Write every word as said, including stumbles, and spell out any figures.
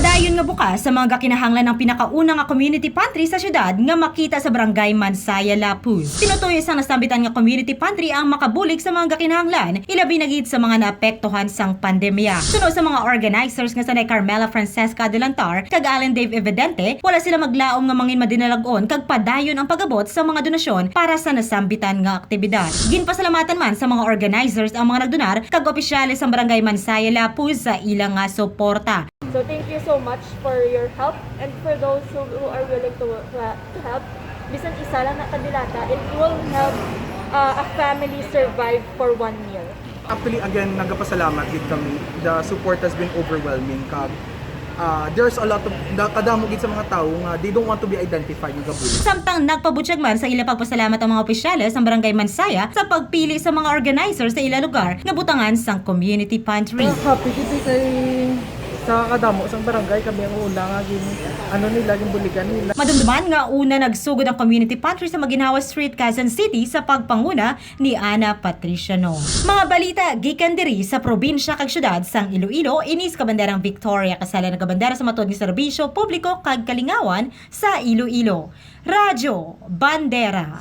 Dayon nga bukas sa mga gakinahanglan ang pinakauna nga community pantry sa syudad nga makita sa Barangay Mansaya, Lapuz. Tinutoyo sang nasambitan nga community pantry ang makabulig sa mga gakinahanglan, ilabi na gid sa mga naapektuhan sang pandemya. Suno sa mga organizers nga sanay Carmela Francesca Adelantar kag Allen Dave Evidente, wala sila maglaom nga mangin madinalag-on kag padayon ang pag-abot sa mga donasyon para sa nasambitan nga aktibidad. Ginpasalamatan man sa mga organizers ang mga nagdonar kag opisyales sang Barangay Mansaya, Lapuz sa ila nga suporta. So thank you so much for your help and for those who, who are willing to, to, to help. Bisan isa lang na kadilata, it will help uh, a family survive for one meal. Actually, again, nagapasalamat gid kami. The support has been overwhelming. Kag uh, there's a lot of, da- kadamo gid sa mga tawo nga they don't want to be identified nga gabulig. Samtang nagpabutyag man sa ila pagpasalamat ang mga opisyales sang Barangay Mansaya sa pagpili sa mga organizer sa ila lugar nga butangan sang community pantry. Happy gid kay sa kadamo sang barangay kami ang una nga gin ano nila, ginbuligan nila. Madumduman nga una nagsugod ang community pantry sa Maginhawa Street, Quezon City sa pagpanguna ni Ana Patricia Nong. Mga balita gikan diri sa probinsya kag syudad sang Iloilo, ini sa kabanderang Victoria Casala nagabandera sa matuod nga serbisyo publiko kag kalingawan sa Iloilo. Radyo Bandera.